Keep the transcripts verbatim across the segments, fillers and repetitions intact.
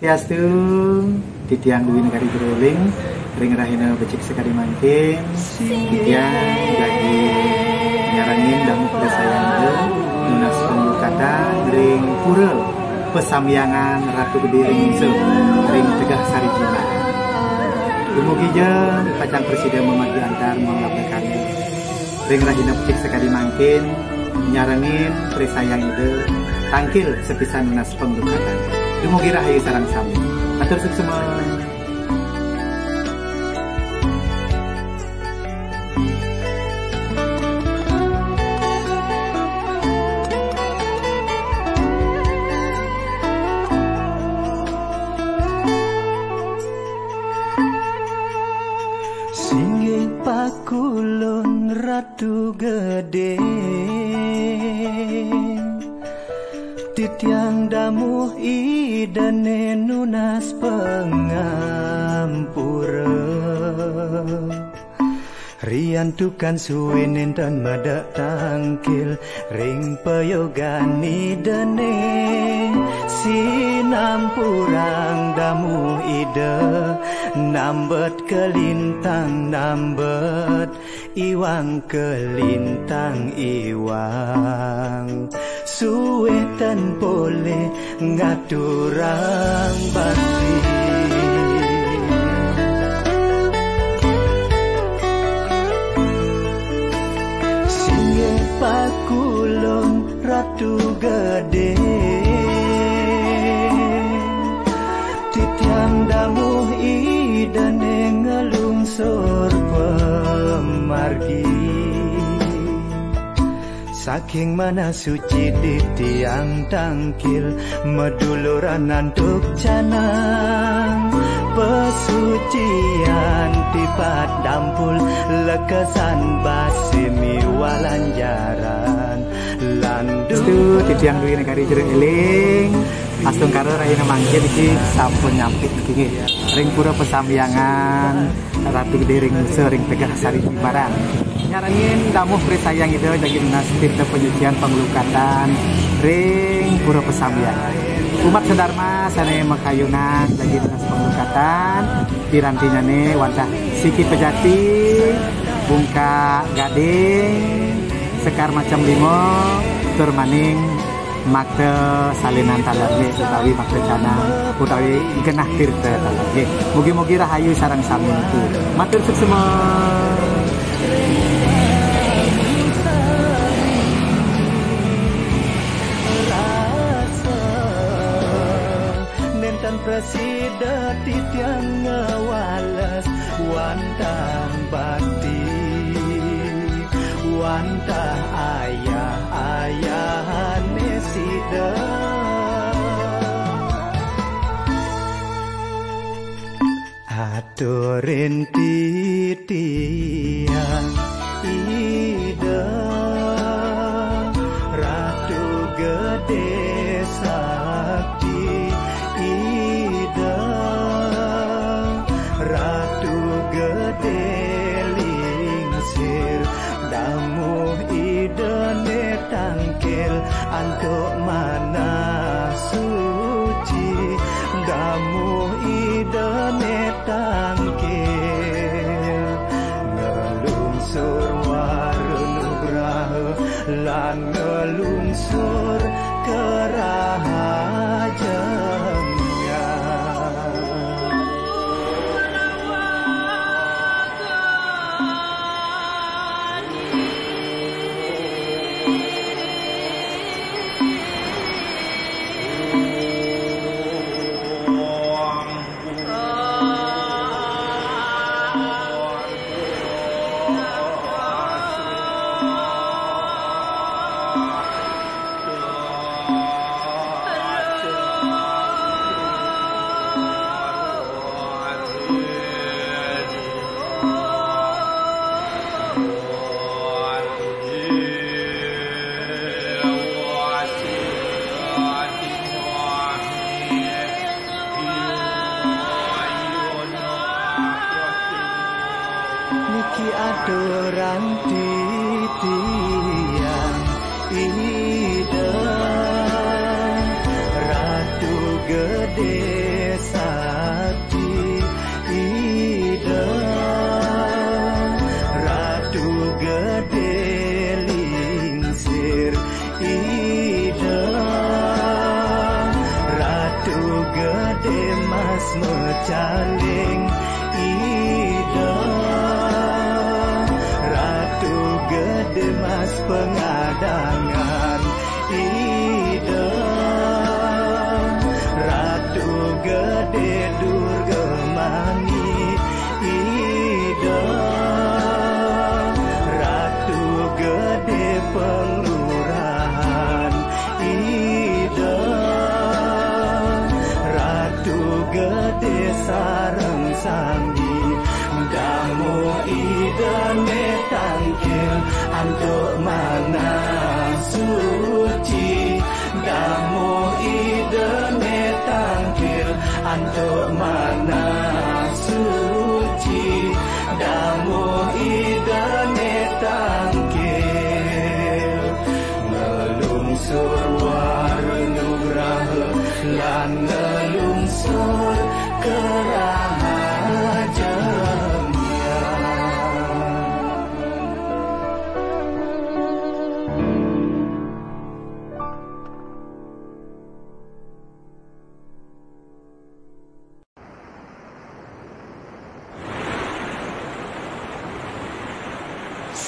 Swastiastu, titiang Dwi Negari Jero Eling, ring rahina becik sakadi mangkin, titiang jagi nyarengin damuh presayang nunas panglukatan ring Pura Pasambiangan Ratu Gede ring Nusa, ring Tegeh Sari Jimbaran. Dumugi ja pacang prasida mamargi antar mangda karya. Ring rahina becik sakadi mangkin, nyarengin presayang Ida, tangkil sapisan nunas panglukatan. Dumugi rahayu sareng sami. Atur suksma. Singgih pakulun Ratu Gede, titiang damuh Idane nunas pangampura. Riantukan suwe nenten medek tangkil ring payogan Idane, sinampurang damuh Ida, nambet kalintang nambet iwang kalintang iwang. Suwe tan polih ngaturang bakti. Singgih pakulun Ratu Gede, titiang damuh Idane ngelungsur pamargi. Saking manah suci titiang tangkil, maduluran antuk canang, pasucian tipat dampul, lekesan base miwah lanjaran, landu. Stu titiang Dwi Negari Jero Eling, astungkara rahina mangkin niki sampun nyampik niki nggih. Ring Pura Pasambiangan Ratu Gede ring Nusa ring Tegeh Sari Jimbaran. Nyarengin damuh presayang Ida jagi nunas tirta panyucian panglukatan ring Pura Pasambiangan. Umat sadharma sane makayunan jagi nunas panglukatan, pirantinyane wantah siki pejati, bungkak gading, sekar macem lima, tur maning makta salinan taler nggih, utawi makta canang, utawi genah tirta taler nggih. Mugi-mugi rahayu sareng sami niku. Matur suksma. Nenten prasida titiang ngawales wantah bakti, wantah ayah-ayahane sida. Aturin titiang Ida, Ratu Gede Sakti, Ida, Ratu Gede Lingsir, damuh Idane tangkil antuk manah suci, damuh Idane tangkil ngelungsur wara nugraha lan ngelungsur kerahajengan. Sakti Ida Ratu Gede Lingsir, Ida Ratu Gede Mas Mecaling, Ida Ratu Gede Mas Pengadangan, Ida Ratu Gede Durga Mangi, Ida Ratu Gede Penglurahan, Ida Ratu Gede Sareng Sanggi, Damuh Ida ne tangkil antuk manah suci. Damuh Ida ne tangkil antuk manah suci. Damuh Ida ne tangkil ngelungsur wara nugraha lan ngelungsur kerahajengnya.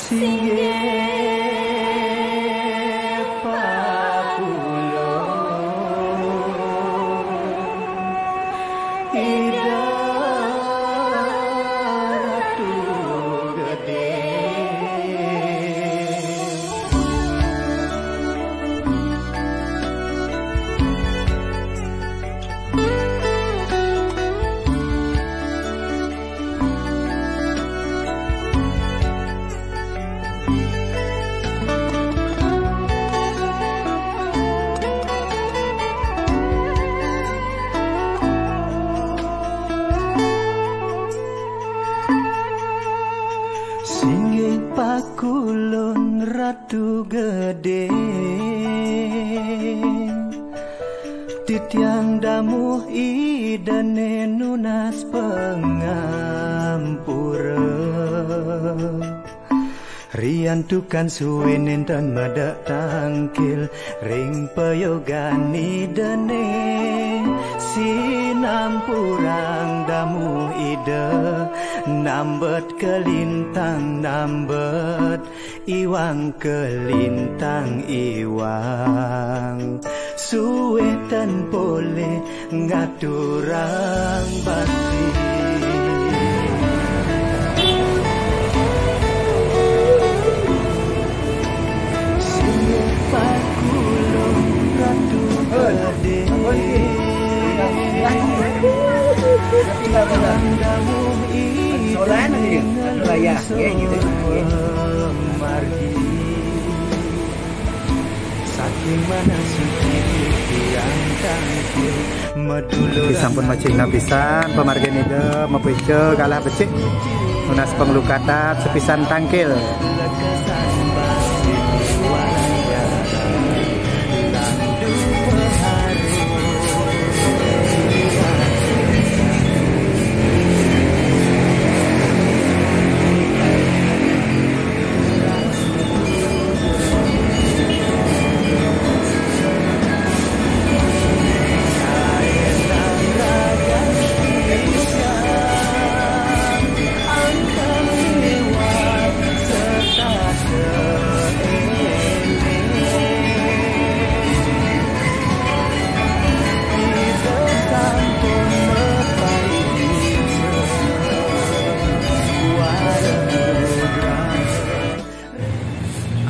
Singgih papulo Ida Ratu Gede. Singgih pakulun Ratu Gede, titiang damuh Ida ne nunas pangampura. Riantukan suwé nénten medek tangkil ring payogan Ida né, sinampurang damuh Ida, nambet kalintang nambet iwang kalintang iwang. Suwé ten polih ngaturang bakti. Siap pakulung Ratu Gedé. Tandang damuh Ida ngelungsur pamargi. Niki sampun macingna pisan, pamargin Ida, mapica galah becik. Nunas panglukatan sepisan tangkil.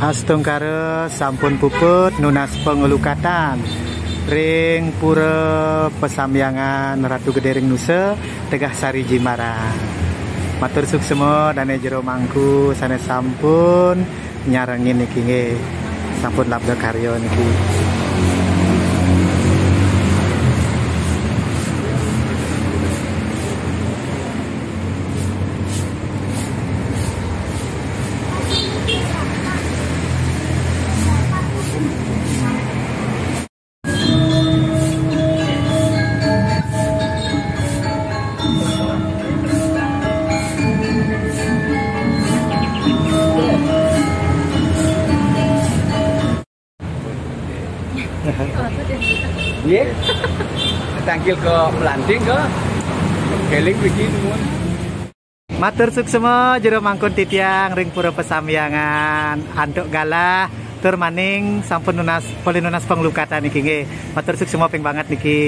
Astungkara sampun puput nunas panglukatan ring Pura Pasamyangan Ratu Gedé ring Nusa, Tegah Sari Jimbaran. Matur suksma dané jero mangku sané sampun nyarengin niki nggih. Sampun labda karya niki. Nggih. Tangkil ke Melanting ke Keling mriki nuwun. Matur suksma jero mangkun titiang ring Pura Pasambiangan antuk galah tur maning sampun nunas polih nunas panglukatan niki nggih. Matur suksma ping banget niki.